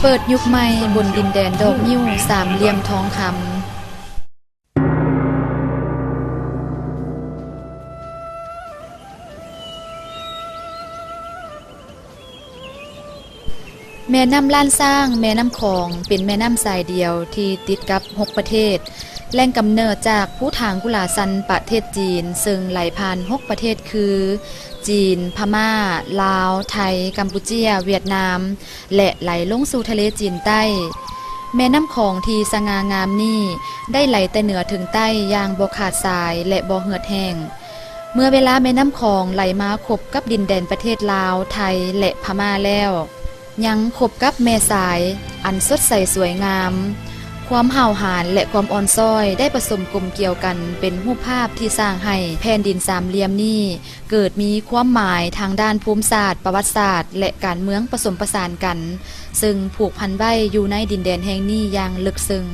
ເປີດຍຸກໃໝ່ບົນດິນແດນດອກງິ້ວສາມຫຼ່ຽມທອງຄຳ. ແມ່ນ້ຳລ້ານຊ້າງ ແມ່ນ້ຳຂອງ ເປັນແມ່ນ້ຳສາຍດຽວທີ່ຕິດກັບຫົກປະເທດ. ແຫຼ່ງກຳເນີດຈາກພູຖາງກຸຫຼາຊັນປະເທດຈີນ ເຊິ່ງໄຫຼຜ່ານຫົກປະເທດຄື ຈີນ, ພະມ້າ, ລາວ, ໄທ, ກຳປູເຈຍ, ຫວຽດນາມ ແລະ ໄຫຼລົງສູ່ທະເລຈີນໃຕ້. ແມ່ນ້ຳຂອງທີ່ສະຫງ່າງາມນີ້ ໄດ້ໄຫຼແຕ່ເໜືອເຖິງໃຕ້ຢ່າງບໍ່ຂາດສາຍ ແລະ ບໍ່ເຫືອດແຫ້ງ. ເມື່ອເວລາແມ່ນ້ຳຂອງໄຫຼມາຄົບກັບດິນແດນປະເທດລາວ, ໄທ ແລະ ພະມ້າແລ້ວ, ຍັງຄົບກັບແມ່ສາຍອັນສົດໃສສວຍງາມ. ຄວາມຫ້າວຫານ ແລະ ຄວາມອ່ອນຊ້ອຍ ໄດ້ປະສົມກົມກຽວກັນເປັນຮູບພາບທີ່ສ້າງໃຫ້ແຜ່ນດິນສາມຫຼ່ຽມນີ້ ເກີດມີຄວາມໝາຍທາງດ້ານພູມສາດ, ປະຫວັດສາດ ແລະ ການເມືອງປະສົມປະສານກັນ, ເຊິ່ງຜູກພັນໄວ້ຢູ່ໃນດິນແດນແຫ່ງນີ້ຢ່າງເລິກເຊິ່ງ.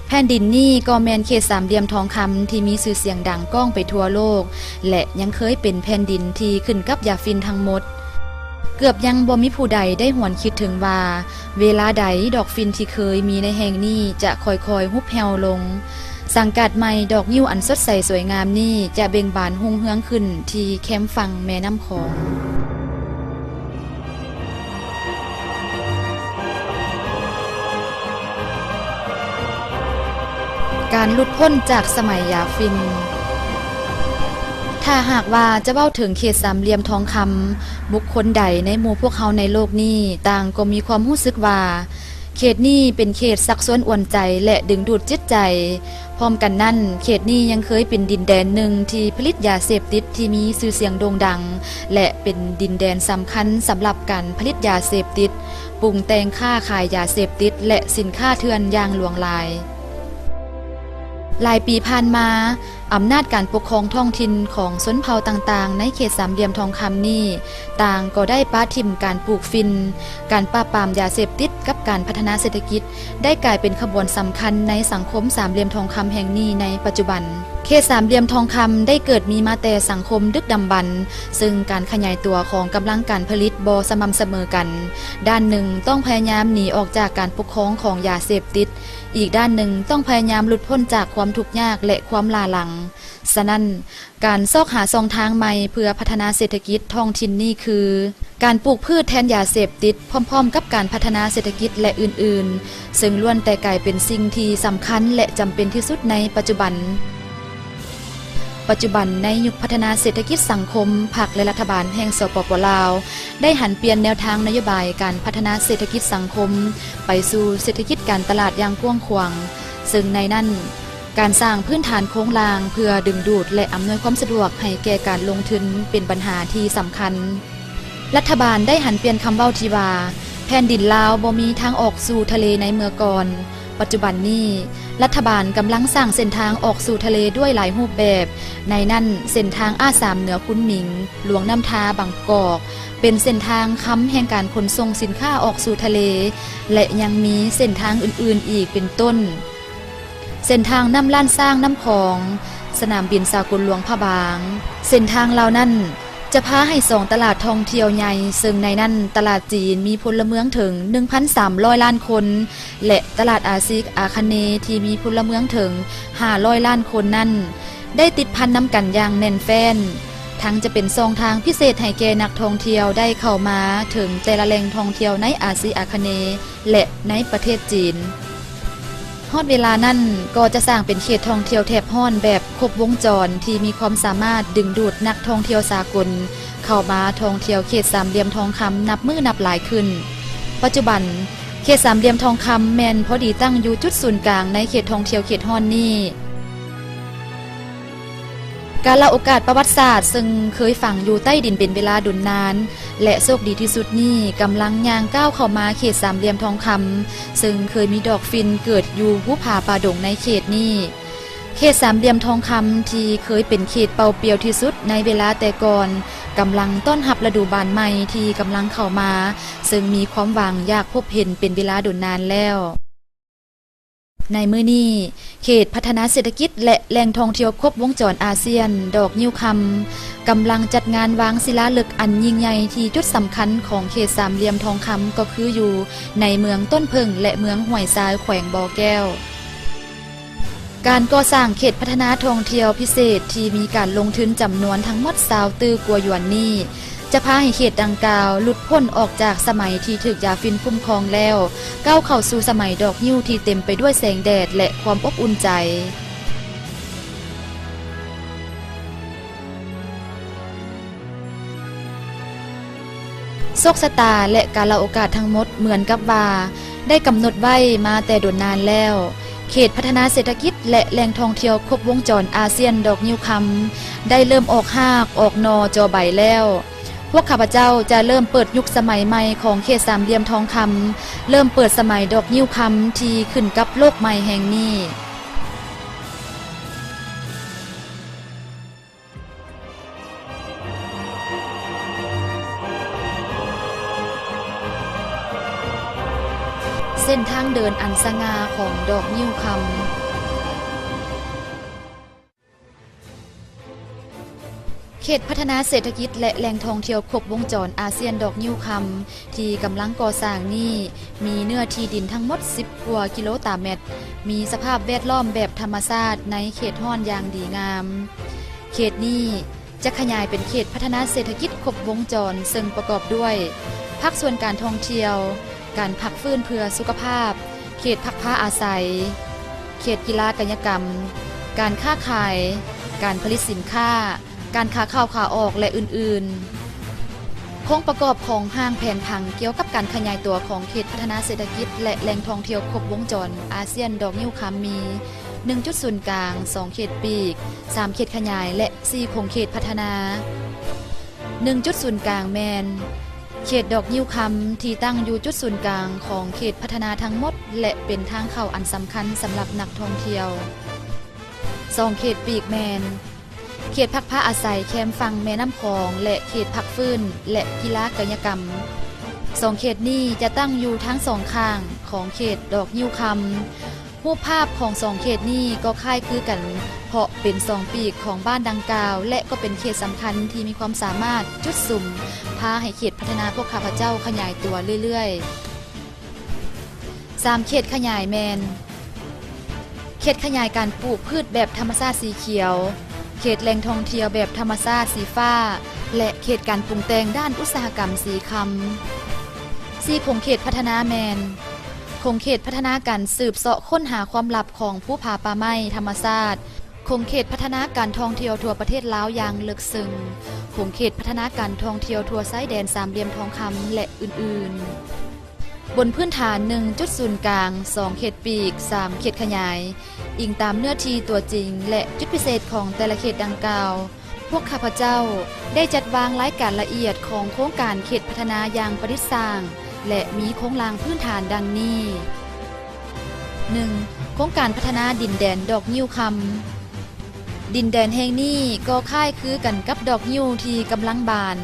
ແຜ່ນດິນນີ້ກໍແມ່ນເຂດສາມຫຼ່ຽມທອງຄຳທີ່ມີຊື່ສຽງດັງກ້ອງໄປທົ່ວໂລກ ແລະ ຍັງເຄີຍເປັນແຜ່ນດິນທີ່ຂຶ້ນກັບຢາຝິ່ນທັງໝົດ. ເກືອບຍັງບໍ່ມີຜູ້ໃດໄດ້ຫວນຄິດເຖິງວ່າ ເວລາໃດດອກຝິ່ນທີ່ເຄີຍມີໃນແຫ່ງນີ້ຈະຄ່ອຍໆຮຸບແຫ່ວລົງ. ສັງກາດໃໝ່ດອກງິ້ວອັນສົດໃສສວຍງາມນີ້ຈະເບັ່ງບານຮຸ່ງເຮືອງຂຶ້ນທີ່ແຄມຝັ່ງແມ່ນ້ຳຂອງ. ການຫຼຸດພົ້ນຈາກສະໄໝຢາຝິ່ນ. ຖ້າຫາກວ່າຈະເວົ້າເຖິງເຂດສາມຫຼ່ຽມທອງຄຳ, ບຸກຄົນໃດໃນໝູ່ພວກເຮົາໃນໂລກນີ້ ຕ່າງກໍມີຄວາມຮູ້ສຶກວ່າ ເຂດນີ້ເປັນເຂດຊັກຊວນອວນໃຈ ແລະ ດຶງດູດຈິດໃຈ. ພ້ອມກັນນັ້ນ, ເຂດນີ້ຍັງເຄີຍເປັນດິນແດນໜຶ່ງທີ່ຜະລິດຢາເສບຕິດທີ່ມີຊື່ສຽງໂດ່ງດັງ ແລະ ເປັນດິນແດນສຳຄັນສຳລັບການຜະລິດຢາເສບຕິດ, ປຸງແຕ່ງຄ້າຂາຍຢາເສບຕິດ ແລະ ສິນຄ້າເຖື່ອນຢ່າງຫຼວງຫຼາຍ. ຫຼາຍປີຜ່ານມາ, ອຳນາດການປົກຄອງທ້ອງຖິ່ນຂອງຊົນເຜົ່າຕ່າງໆໃນເຂດສາມຫຼ່ຽມທອງຄຳນີ້ ຕ່າງກໍໄດ້ປະຖິ້ມການປູກຝິ່ນ, ການປາບປາມຢາເສບຕິດ ກັບການພັດທະນາເສດຖະກິດ ໄດ້ກາຍເປັນຂະບວນສຳຄັນໃນສັງຄົມສາມຫຼ່ຽມທອງຄຳແຫ່ງນີ້ໃນປັດຈຸບັນ. ເຂດສາມຫຼ່ຽມທອງຄຳໄດ້ເກີດມີມາແຕ່ສັງຄົມດຶກດຳບັນ, ເຊິ່ງການຂະຫຍາຍຕົວຂອງກຳລັງການຜະລິດບໍ່ສະໝ່ຳສະເໝີກັນ, ດ້ານໜຶ່ງຕ້ອງພະຍາຍາມໜີອອກຈາກການປົກຄອງຂອງຢາເສບຕິດ, ອີກດ້ານໜຶ່ງຕ້ອງພະຍາຍາມຫຼຸດພົ້ນຈາກຄວາມທຸກຍາກ ແລະ ຄວາມຫຼ້າຫຼັງ. ສະນັ້ນ, ການຊອກຫາຊ່ອງທາງໃໝ່ເພື່ອພັດທະນາເສດຖະກິດທ້ອງຖິ່ນນີ້ຄື ການປູກພືດແທນຢາເສບຕິດ ພ້ອມໆກັບການພັດທະນາເສດຖະກິດ ແລະ ອື່ນໆ, ເຊິ່ງລ້ວນແຕ່ກາຍເປັນສິ່ງທີ່ສຳຄັນ ແລະ ຈຳເປັນທີ່ສຸດໃນປັດຈຸບັນ. ປັດຈຸບັນໃນຍຸກພັດທະນາເສດຖະກິດສັງຄົມ, ພັກ ແລະ ລັດຖະບານແຫ່ງ ສປປ ລາວ ໄດ້ຫັນປ່ຽນແນວທາງນະໂຍບາຍການພັດທະນາເສດຖະກິດສັງຄົມ ໄປສູ່ເສດຖະກິດການຕະຫຼາດຢ່າງກວ້າງຂວາງ, ເຊິ່ງໃນນັ້ນ ການສ້າງພື້ນຖານໂຄງລ່າງເພື່ອດຶງດູດ ແລະ ອຳນວຍຄວາມສະດວກໃຫ້ແກ່ການລົງທຶນເປັນບັນຫາທີ່ສຳຄັນ. ລັດຖະບານໄດ້ຫັນປ່ຽນຄຳເວົ້າທີ່ວ່າ ແຜ່ນດິນລາວບໍ່ມີທາງອອກສູ່ທະເລໃນເມື່ອກ່ອນ. ປັດຈຸບັນນີ້, ລັດຖະບານກຳລັງສ້າງເສັ້ນທາງອອກສູ່ທະເລດ້ວຍຫຼາຍຮູບແບບ, ໃນນັ້ນເສັ້ນທາງ ອາ ສາມ ເໜືອຄຸນໝິງ, ຫຼວງນ້ຳທາ, ບາງກອກ, ເປັນເສັ້ນທາງຄຳແຫ່ງການຂົນສົ່ງສິນຄ້າອອກສູ່ທະເລ ແລະ ຍັງມີເສັ້ນທາງອື່ນໆອີກເປັນຕົ້ນ ເສັ້ນທາງນ້ຳລ້ານຊ້າງ, ນ້ຳຂອງ, ສະໜາມບິນສາກົນຫຼວງພະບາງ. ເສັ້ນທາງເຫຼົ່ານັ້ນຈະພາໃຫ້ສອງຕະຫຼາດທ່ອງທ່ຽວໃຫຍ່, ເຊິ່ງໃນນັ້ນຕະຫຼາດຈີນມີພົນລະເມືອງເຖິງໜຶ່ງພັນສາມຮ້ອຍລ້ານຄົນ ແລະ ຕະຫຼາດອາຊີອາຄະເນທີ່ມີພົນລະເມືອງເຖິງຫ້າຮ້ອຍລ້ານຄົນນັ້ນ ໄດ້ຕິດພັນນຳກັນຢ່າງແໜ້ນແຟ້ນ, ທັງຈະເປັນຊ່ອງທາງພິເສດໃຫ້ແກ່ນັກທ່ອງທ່ຽວໄດ້ເຂົ້າມາເຖິງແຕ່ລະແຫຼ່ງທ່ອງທ່ຽວໃນອາຊີອາຄະເນ ແລະ ໃນປະເທດຈີນ. ຮອດເວລານັ້ນກໍຈະສ້າງເປັນເຂດທ່ອງທ່ຽວແຖບຮ້ອນແບບຄົບວົງຈອນ ທີ່ມີຄວາມສາມາດດຶງດູດນັກທ່ອງທ່ຽວສາກົນເຂົ້າມາທ່ອງທ່ຽວເຂດສາມຫຼ່ຽມທອງຄຳນັບມື້ນັບຫຼາຍຂຶ້ນ. ປັດຈຸບັນ, ເຂດສາມຫຼ່ຽມທອງຄຳແມ່ນພໍດີຕັ້ງຢູ່ຈຸດສູນກາງໃນເຂດທ່ອງທ່ຽວເຂດຮ້ອນນີ້. ກາລະໂອກາດປະຫວັດສາດເຊິ່ງເຄີຍຝັງຢູ່ໃຕ້ດິນເປັນເວລາດົນນານ ແລະ ໂຊກດີທີ່ສຸດນີ້ກຳລັງຍ່າງກ້າວເຂົ້າມາເຂດສາມຫຼ່ຽມທອງຄຳ ເຊິ່ງເຄີຍມີດອກຝິ່ນເກີດຢູ່ພູຜາປ່າດົງໃນເຂດນີ້. ເຂດສາມຫຼ່ຽມທອງຄຳທີ່ເຄີຍເປັນເຂດເປົ່າປ່ຽວທີ່ສຸດໃນເວລາແຕ່ກ່ອນ ກຳລັງຕ້ອນຮັບລະດູບານໃໝ່ທີ່ກຳລັງເຂົ້າມາ ເຊິ່ງມີຄວາມຫວັງຢາກພົບເຫັນເປັນເວລາດົນນານແລ້ວ. ໃນມື້ນີ້, ເຂດພັດທະນາເສດຖະກິດ ແລະ ແຫຼ່ງທ່ອງທ່ຽວຄົບວົງຈອນອາຊຽນ ດອກງິ້ວຄຳ ກຳລັງຈັດງານວາງສິລາລຶກອັນຍິ່ງໃຫຍ່ທີ່ຈຸດສຳຄັນຂອງເຂດສາມຫຼ່ຽມທອງຄຳ ກໍຄືຢູ່ໃນເມືອງຕົ້ນເຜິ້ງ ແລະ ເມືອງຫ້ວຍຊາຍ ແຂວງບໍ່ແກ້ວ. ການກໍ່ສ້າງເຂດພັດທະນາທ່ອງທ່ຽວພິເສດທີ່ມີການລົງທຶນຈຳນວນທັງໝົດຊາວຕື້ກວ່າຢວນນີ້ ຈະພາໃຫ້ເຂດດັ່ງກ່າວຫຼຸດພົ້ນອອກຈາກສະໄໝທີ່ຖືກຢາຝິ່ນຄຸ້ມຄອງແລ້ວ ກ້າວເຂົ້າສູ່ສະໄໝດອກງິ້ວທີ່ເຕັມໄປດ້ວຍແສງແດດ ແລະ ຄວາມອົບອຸ່ນໃຈ. ໂຊກຊະຕາ ແລະ ກາລະໂອກາດທັງໝົດເໝືອນກັບວ່າໄດ້ກຳນົດໄວ້ມາແຕ່ດົນນານແລ້ວ. ເຂດພັດທະນາເສດຖະກິດ ແລະ ແຫຼ່ງທ່ອງທ່ຽວຄົບວົງຈອນອາຊຽນດອກງິ້ວຄຳ ໄດ້ເລີ່ມອອກຮາກອອກໜໍ່ຈໍໃບແລ້ວ. ພວກຂ້າພະເຈົ້າຈະເລີ່ມເປີດຍຸກສະໄໝໃໝ່ຂອງເຂດສາມຫຼ່ຽມທອງຄຳ, ເລີ່ມເປີດສະໄໝດອກງິ້ວຄຳທີ່ຂຶ້ນກັບໂລກໃໝ່ແຫ່ງນີ້. ເສັ້ນທາງເດີນອັນສະຫງ່າຂອງດອກງິ້ວຄຳ. ເຂດພັດທະນາເສດຖະກິດ ແລະ ແຫຼ່ງທ່ອງທ່ຽວຄົບວົງຈອນອາຊຽນດອກງິ້ວຄຳ ທີ່ກຳລັງກໍ່ສ້າງນີ້ ມີເນື້ອທີ່ດິນທັງໝົດສິບກວ່າກິໂລຕາແມັດ, ມີສະພາບແວດລ້ອມແບບທຳມະຊາດໃນເຂດຮ້ອນຢ່າງດີງາມ. ເຂດນີ້ຈະຂະຫຍາຍເປັນເຂດພັດທະນາເສດຖະກິດຄົບວົງຈອນ, ເຊິ່ງປະກອບດ້ວຍ ພາກສ່ວນການທ່ອງທ່ຽວ, ການພັກຟື້ນເພື່ອສຸຂະພາບ, ເຂດພັກພາອາໄສ, ເຂດກິລາກາຍະກຳ, ການຄ້າຂາຍ, ການຜະລິດສິນຄ້າ, ການຂາເຂົ້າຂາອອກ ແລະ ອື່ນໆ. ໂຄງປະກອບຂອງຮ່າງແຜນຜັງກ່ຽວກັບການຂະຫຍາຍຕົວຂອງເຂດພັດທະນາເສດຖະກິດ ແລະ ແຫຼ່ງທ່ອງທ່ຽວຄົບວົງຈອນອາຊຽນດອກງິ້ວຄຳມີ ໜຶ່ງຈຸດສູນກາງ, ສອງເຂດປີກ, ສາມເຂດຂະຫຍາຍ ແລະ ສີ່ຂົງເຂດພັດທະນາ. ໜຶ່ງຈຸດສູນກາງແມ່ນເຂດດອກງິ້ວຄຳທີ່ຕັ້ງຢູ່ຈຸດສູນກາງຂອງເຂດພັດທະນາທັງໝົດ ແລະ ເປັນທາງເຂົ້າອັນສຳຄັນສຳລັບນັກທ່ອງທ່ຽວ. ສອງເຂດປີກແມ່ນເຂດພັກພາອາໄສແຄມຝັ່ງແມ່ນ້ຳຂອງ ແລະ ເຂດພັກຟື້ນ ແລະ ກິລາກາຍະກຳ. ສອງເຂດນີ້ຈະຕັ້ງຢູ່ທັງສອງຂ້າງຂອງເຂດດອກງິ້ວຄຳ. ຮູບພາບຂອງສອງເຂດນີ້ກໍຄ້າຍຄືກັນ ເພາະເປັນສອງປີກຂອງບ້ານດັ່ງກ່າວ ແລະ ກໍເປັນເຂດສຳຄັນທີ່ມີຄວາມສາມາດຈຸດສຸມ ພາໃຫ້ເຂດພັດທະນາພວກຂ້າພະເຈົ້າຂະຫຍາຍຕົວເລື້ອຍໆ. ສາມເຂດຂະຫຍາຍແມ່ນ ເຂດຂະຫຍາຍການປູກພືດແບບທຳມະຊາດສີຂຽວ, ເຂດແຫຼ່ງທ່ອງທ່ຽວແບບທຳມະຊາດສີຟ້າ ແລະ ເຂດການປຸງແຕ່ງດ້ານອຸດສາຫະກຳສີຄຳ. ສີ່ຂົງເຂດພັດທະນາແມ່ນ ຂົງເຂດພັດທະນາການສືບເສາະຄົ້ນຫາຄວາມລັບຂອງພູຜາປ່າໄມ້ທຳມະຊາດ, ຂົງເຂດພັດທະນາການທ່ອງທ່ຽວທົ່ວປະເທດລາວຢ່າງເລິກເຊິ່ງ, ຂົງເຂດພັດທະນາການທ່ອງທ່ຽວທົ່ວຊາຍແດນສາມຫຼ່ຽມທອງຄຳ ແລະ ອື່ນໆ. ບົນພື້ນຖານ ໜຶ່ງຈຸດສູນກາງ, ສອງເຂດປີກ, ສາມເຂດຂະຫຍາຍ, ອີງຕາມເນື້ອທີ່ຕົວຈິງ ແລະ ຈຸດພິເສດຂອງແຕ່ລະເຂດດັ່ງກ່າວ, ພວກຂ້າພະເຈົ້າໄດ້ຈັດວາງລາຍການລະອຽດຂອງໂຄງການເຂດພັດທະນາຢ່າງປະດິດສ້າງ ແລະ ມີໂຄງລ່າງພື້ນຖານດັ່ງນີ້. ໜຶ່ງ, ໂຄງການພັດທະນາດິນແດນດອກງິ້ວຄຳ. ດິນແດນແຫ່ງນີ້ກໍຄ້າຍຄືກັນກັບດອກງິ້ວທີ່ກຳລັງບານ.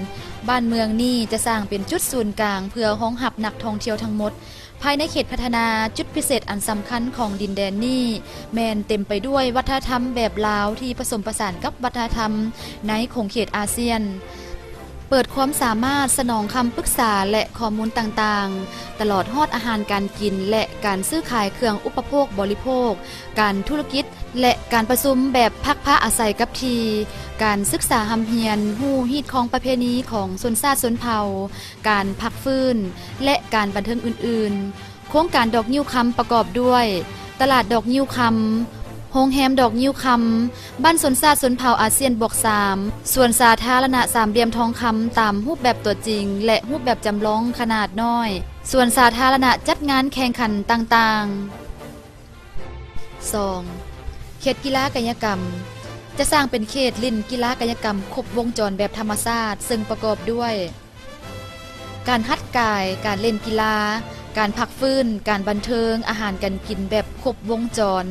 ບ້ານເມືອງນີ້ຈະສ້າງເປັນຈຸດສູນກາງເພື່ອຮອງຮັບນັກທ່ອງທ່ຽວທັງໝົດ. ພາຍໃນເຂດພັດທະນາ, ຈຸດພິເສດອັນສຳຄັນຂອງດິນແດນນີ້ແມ່ນເຕັມໄປດ້ວຍວັດທະນະທຳແບບລາວທີ່ປະສົມປະສານກັບວັດທະນະທຳໃນຂົງເຂດອາຊຽນ. ເປີດຄວາມສາມາດສະໜອງຄຳປຶກສາ ແລະ ຂໍ້ມູນຕ່າງໆ, ຕະຫຼອດຮອດອາຫານການກິນ ແລະ ການຊື້ຂາຍເຄື່ອງອຸປະໂພກບໍລິໂພກ, ການທຸລະກິດ ແລະ ການປະຊຸມແບບພັກພາອາໄສກັບທີ່, ການສຶກສາຮ່ຳຮຽນ, ຮູ້ຮີດຄອງປະເພນີຂອງຊົນຊາດຊົນເຜົ່າ, ການພັກຟື້ນ ແລະ ການບັນເທີງອື່ນໆ. ໂຄງການດອກງິ້ວຄຳປະກອບດ້ວຍ ຕະຫຼາດດອກງິ້ວຄຳ, ໂຮງແຮມດອກງິ້ວຄຳ, ບ້ານຊົນຊາດຊົນເຜົ່າອາຊຽນບວກສາມ, ສວນສາທາລະນະສາມຫຼ່ຽມທອງຄຳຕາມຮູບແບບຕົວຈິງ ແລະ ຮູບແບບຈຳລອງຂະໜາດນ້ອຍ, ສວນສາທາລະນະຈັດງານແຂ່ງຂັນຕ່າງໆ. ສອງ, ເຂດກິລາກາຍະກຳ ຈະສ້າງເປັນເຂດຫຼິ້ນກິລາກາຍະກຳຄົບວົງຈອນແບບທຳມະຊາດ, ເຊິ່ງປະກອບດ້ວຍ ການຫັດກາຍ, ການຫຼິ້ນກິລາ, ການພັກຟື້ນ, ການບັນເທີງ, ອາຫານການກິນແບບຄົບວົງຈອນ.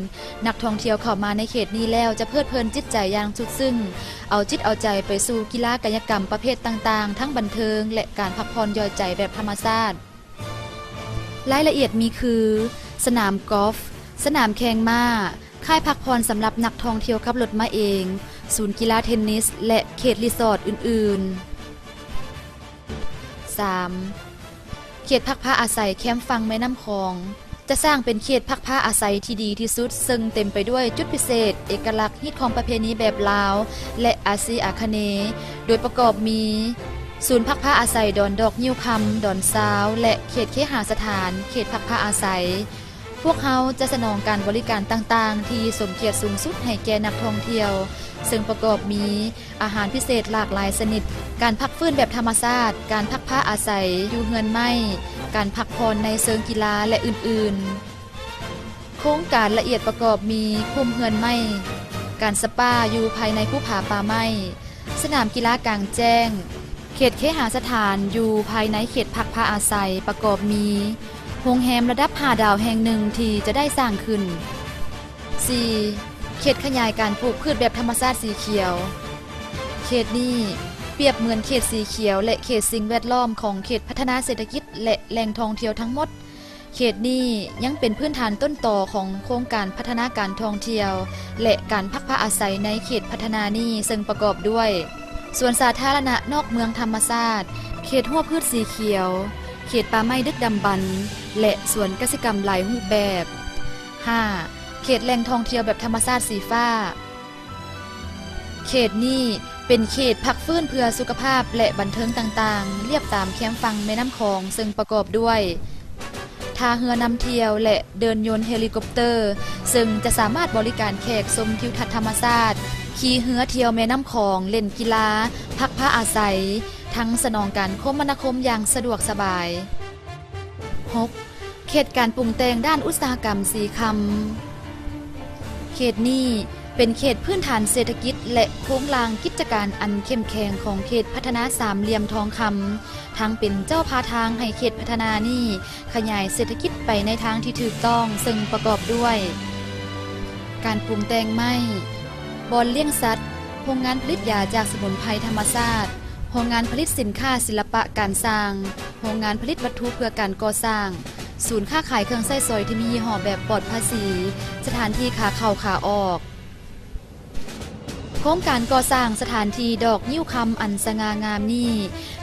ນັກທ່ອງທ່ຽວເຂົ້າມາໃນເຂດນີ້ແລ້ວຈະເພີດເພີນຈິດໃຈຢ່າງສຸດຊຶ້ງ, ເອົາຈິດເອົາໃຈໄປສູ່ກິລາກາຍະກຳປະເພດຕ່າງໆ, ທັງບັນເທີງ ແລະ ການພັກຜ່ອນຢ່ອຍໃຈແບບທຳມະຊາດ. ລາຍລະອຽດມີຄື ສະໜາມກອຟ, ສະໜາມແຂ່ງມ້າ, ຄ້າຍພັກຜ່ອນສຳລັບນັກທ່ອງທ່ຽວຂັບລົດມາເອງ, ສູນກິລາເທັນນິສ ແລະ ເຂດຣີສອດອື່ນໆ. ສາມ ເຂດພັກພາອາໄສແຄມຝັ່ງແມ່ນ້ຳຂອງ ຈະສ້າງເປັນເຂດພັກພາອາໄສທີ່ດີທີ່ສຸດ, ເຊິ່ງເຕັມໄປດ້ວຍຈຸດພິເສດ, ເອກະລັກ, ຮີດຄອງປະເພນີແບບລາວ ແລະ ອາຊີອາຄະເນ, ໂດຍປະກອບມີ ສູນພັກພາອາໄສດອນດອກງິ້ວຄຳ, ດອນຊາວ ແລະ ເຂດເຄຫາສະຖານ, ເຂດພັກພາອາໄສ. ພວກເຮົາຈະສະໜອງການບໍລິການຕ່າງໆທີ່ສົມກຽດສູງສຸດໃຫ້ແກ່ນັກທ່ອງທ່ຽວ, ເຊິ່ງປະກອບມີ ອາຫານພິເສດຫຼາກຫຼາຍຊະນິດ, ການພັກຟື້ນແບບທຳມະຊາດ, ການພັກພາອາໄສຢູ່ເຮືອນໄມ້, ການພັກຜ່ອນໃນເຊີງກິລາ ແລະ ອື່ນໆ. ໂຄງການລະອຽດປະກອບມີ ຄຸ້ມເຮືອນໄມ້, ການສະປາຢູ່ພາຍໃນພູຜາປ່າໄມ້, ສະໜາມກິລາກາງແຈ້ງ, ເຂດເຄຫາສະຖານຢູ່ພາຍໃນເຂດພັກພາອາໄສ ປະກອບມີ ໂຮງແຮມລະດັບຫ້າດາວແຫ່ງໜຶ່ງທີ່ຈະໄດ້ສ້າງຂຶ້ນ. ສີ່ ເຂດຂະຫຍາຍການປູກພືດແບບທຳມະຊາດສີຂຽວ. ເຂດນີ້ປຽບເໝືອນເຂດສີຂຽວ ແລະ ເຂດສິ່ງແວດລ້ອມຂອງເຂດພັດທະນາເສດຖະກິດ ແລະ ແຫຼ່ງທ່ອງທ່ຽວທັງໝົດ. ເຂດນີ້ຍັງເປັນພື້ນຖານຕົ້ນຕໍຂອງໂຄງການພັດທະນາການທ່ອງທ່ຽວ ແລະ ການພັກພາອາໄສໃນເຂດພັດທະນານີ້, ເຊິ່ງປະກອບດ້ວຍ ສວນສາທາລະນະນອກເມືອງທຳມະຊາດ, ເຂດຮົ້ວພືດສີຂຽວ, ເຂດປ່າໄມ້ດຶກດຳບັນ ແລະ ສວນກະສິກຳຫຼາຍຮູບແບບ. ຫ້າ ເຂດແຫຼ່ງທ່ອງທ່ຽວແບບທຳມະຊາດສີຟ້າ. ເຂດນີ້ເປັນເຂດພັກຟື້ນເພື່ອສຸຂະພາບ ແລະ ບັນເທີງຕ່າງໆ ລຽບຕາມແຄມຝັ່ງແມ່ນ້ຳຂອງ, ເຊິ່ງປະກອບດ້ວຍ ທ່າເຮືອນຳທ່ຽວ ແລະ ເດີ່ນຍົນເຮລິຄອບເຕີ, ເຊິ່ງຈະສາມາດບໍລິການແຂກຊົມທິວທັດທຳມະຊາດ, ຂີ່ເຮືອທ່ຽວແມ່ນ້ຳຂອງ, ຫຼິ້ນກິລາ, ພັກພາອາໄສ, ທັງສະໜອງການຄົມມະນາຄົມຢ່າງສະດວກສະບາຍ. ຫົກ ເຂດການປຸງແຕ່ງດ້ານອຸດສາຫະກຳສີຄຳ. ເຂດນີ້ເປັນເຂດພື້ນຖານເສດຖະກິດ ແລະ ໂຄງລ່າງກິດຈະການອັນເຂັ້ມແຂງຂອງເຂດພັດທະນາສາມຫຼ່ຽມທອງຄຳ, ທັງເປັນເຈົ້າພາທາງໃຫ້ເຂດພັດທະນານີ້ຂະຫຍາຍເສດຖະກິດໄປໃນທາງທີ່ຖືກຕ້ອງ, ເຊິ່ງປະກອບດ້ວຍ ການປຸງແຕ່ງໄມ້, ບ່ອນລ້ຽງສັດ, ໂຮງງານຜະລິດຢາຈາກສະໝຸນໄພທຳມະຊາດ, ໂຮງງານຜະລິດສິນຄ້າສິລະປະການສ້າງ, ໂຮງງານຜະລິດວັດຖຸເພື່ອການກໍ່ສ້າງ, ສູນຄ້າຂາຍເຄື່ອງໃຊ້ສອຍທີ່ມີຍີ່ຫໍ້ແບບປອດພາສີ, ສະຖານທີ່ຂາເຂົ້າຂາອອກ. ໂຄງການກໍ່ສ້າງສະຖານທີ່ດອກງິ້ວຄຳອັນສະຫງ່າງາມນີ້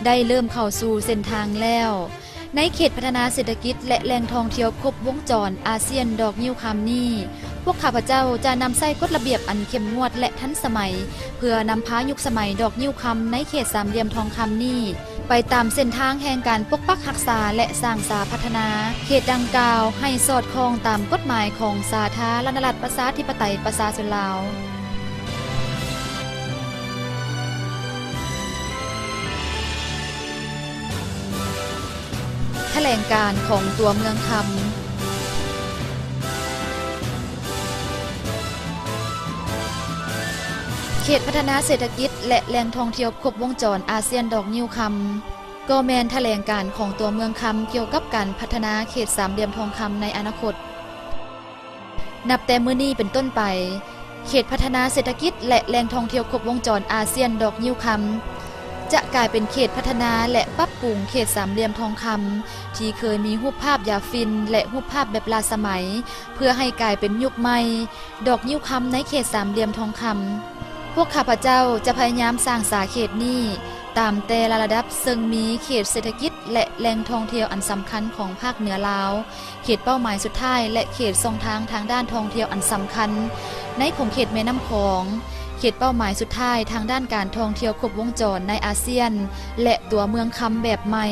ໄດ້ເລີ່ມເຂົ້າສູ່ເສັ້ນທາງແລ້ວ. ໃນເຂດພັດທະນາເສດຖະກິດ ແລະ ແຫຼ່ງທ່ອງທ່ຽວຄົບວົງຈອນອາຊຽນດອກງິ້ວຄຳນີ້, ພວກຂ້າພະເຈົ້າຈະນຳໃຊ້ກົດລະບຽບອັນເຂັ້ມງວດ ແລະ ທັນສະໄໝ ເພື່ອນຳພາຍຸກສະໄໝດອກງິ້ວຄຳໃນເຂດສາມຫຼ່ຽມທອງຄຳນີ້ ໄປຕາມເສັ້ນທາງແຫ່ງການປົກປັກຮັກສາ ແລະ ສ້າງສາພັດທະນາເຂດດັ່ງກ່າວໃຫ້ສອດຄ່ອງຕາມກົດໝາຍຂອງສາທາລະນະລັດ ປະຊາທິປະໄຕ ປະຊາຊົນລາວ. ຖະແຫຼງການຂອງຕົວເມືອງຄຳ. ເຂດພັດທະນາເສດຖະກິດ ແລະ ແຫຼ່ງທ່ອງທ່ຽວຄົບວົງຈອນອາຊຽນດອກງິ້ວຄຳ ກໍແມ່ນຖະແຫຼງການຂອງຕົວເມືອງຄຳກ່ຽວກັບການພັດທະນາເຂດສາມຫຼ່ຽມທອງຄຳໃນອະນາຄົດ. ນັບແຕ່ມື້ນີ້ເປັນຕົ້ນໄປ, ເຂດພັດທະນາເສດຖະກິດ ແລະ ແຫຼ່ງທ່ອງທ່ຽວຄົບວົງຈອນອາຊຽນດອກງິ້ວຄຳ ຈະກາຍເປັນເຂດພັດທະນາ ແລະ ປັບປຸງເຂດສາມຫຼ່ຽມທອງຄຳ ທີ່ເຄີຍມີຮູບພາບຢາຝິ່ນ ແລະ ຮູບພາບແບບລ້າສະໄໝ ເພື່ອໃຫ້ກາຍເປັນຍຸກໃໝ່ ດອກງິ້ວຄຳໃນເຂດສາມຫຼ່ຽມທອງຄຳ. ພວກຂ້າພະເຈົ້າຈະພະຍາຍາມສ້າງສາເຂດນີ້ ຕາມແຕ່ລະລະດັບ ເຊິ່ງມີເຂດເສດຖະກິດ ແລະ ແຫຼ່ງທ່ອງທ່ຽວອັນສຳຄັນຂອງພາກເໜືອລາວ, ເຂດເປົ້າໝາຍສຸດທ້າຍ ແລະ ເຂດຊ່ອງທາງທາງດ້ານທ່ອງທ່ຽວອັນສຳຄັນໃນຂົງເຂດແມ່ນ້ຳຂອງ, ເຂດເປົ້າໝາຍສຸດທ້າຍທາງດ້ານການທ່ອງທ່ຽວຄົບວົງຈອນໃນອາຊຽນ ແລະ ຕົວເມືອງຄຳແບບໃໝ່.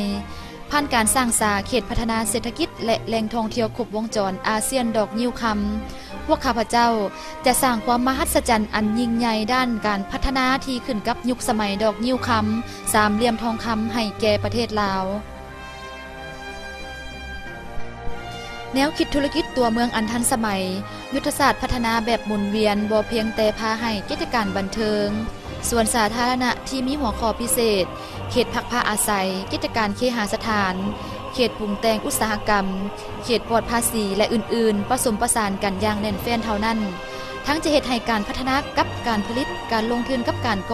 ຜ່ານການສ້າງສາເຂດພັດທະນາເສດຖະກິດ ແລະ ແຫຼ່ງທ່ອງທ່ຽວຄົບວົງຈອນອາຊຽນດອກງິ້ວຄຳ, ພວກຂ້າພະເຈົ້າຈະສ້າງຄວາມມະຫັດສະຈັນອັນຍິ່ງໃຫຍ່ດ້ານການພັດທະນາທີ່ຂຶ້ນກັບຍຸກສະໄໝດອກງິ້ວຄຳສາມຫຼ່ຽມທອງຄຳໃຫ້ແກ່ປະເທດລາວ. ແນວຄິດທຸລະກິດຕົວເມືອງອັນທັນສະໄໝ, ຍຸດທະສາດພັດທະນາແບບໝູນວຽນ ບໍ່ພຽງແຕ່ພາໃຫ້ກິດຈະການບັນເທີງ, ສວນສາທາລະນະທີ່ມີຫົວຂໍ້ພິເສດ, ເຂດພັກພາອາໄສ, ກິດຈະການເຄຫາສະຖານ, ເຂດປຸງແຕ່ງອຸດສາຫະກຳ, ເຂດປອດພາສີ ແລະ ອື່ນໆ ປະສົມປະສານກັນຢ່າງແໜ້ນແຟ້ນເທົ່ານັ້ນ, ທັງຈະເຮັດໃຫ້ການພັດທະນາກັບການຜະລິດ, ການລົງທຶນກັບການກໍ່